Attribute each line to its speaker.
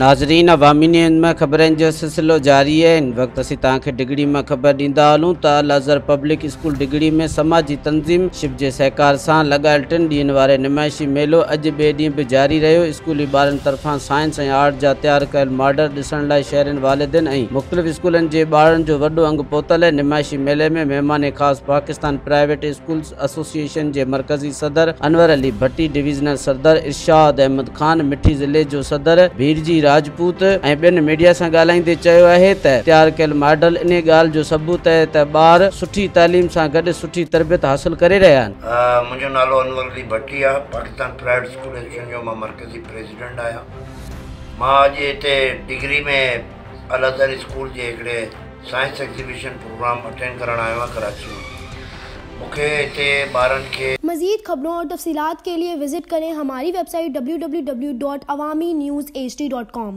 Speaker 1: ناظرين عوامي نيوز ۾ خبرن جو سلسلو جاري آهي. هن وقت اسين توهان کي ڊگهڙي مان خبر ڏيندا هلون ته الازهر پبلڪ اسڪول ڊگهڙي ۾ سماجي تنظيم شپ جي سهڪار سان لڳايل ٽن ڏينهن واري نمائشي ميلو اڄ ٻئي ڏينهن به جاري رهيو. اسڪولي ٻارن طرفان سائنس ۽ آرٽ جا تيار ڪيل ماڊل ڏسڻ لاء شهرين، والدين ۽ مختلف اسڪولن جي ٻارڙن جو وڏو انگ پهتل آهي. نمائشي ميلي ۾ مهمان خاص پاڪستان پرائيويٽ اسڪولز ايسوسيئيشن جي مرڪزي صدر انور علي ڀٽي، ڊويزنل صدر ارشاد احمد خان، مٺي ضلعي جو صدر ڀيرجي راجپوت ۽ ٻين ميڊيا سان ڳالهائيندي چيو آهي ته تيار ڪيل ماڊل انهي ڳالهه جو ثبوت آهي ته ٻار سٺي تعليم سان گڏ سٺي تربيت حاصل ڪري رهيا آهن.
Speaker 2: منهنجو نالو انور علي ڀٽي آهي، پاڪستان پرائيويٽ اسڪول ايسوسيئيشن جو مان مرڪزي پريزيڊنٽ آهيان. مان اڄ هتي ڊگهڙي ۾ الازهر اسڪول جي هڪڙي سائنس ايگزيبيشن پروگرام اٽينڊ ڪرڻ آيو آهيان ڪراچي مان. مون کي هتي ٻارن کي.
Speaker 3: مزيد خبرون اور تفصيلات کے لئے وزٽ ڪرين ھماري ويب سائيٽ www.awamiNewsHD.com.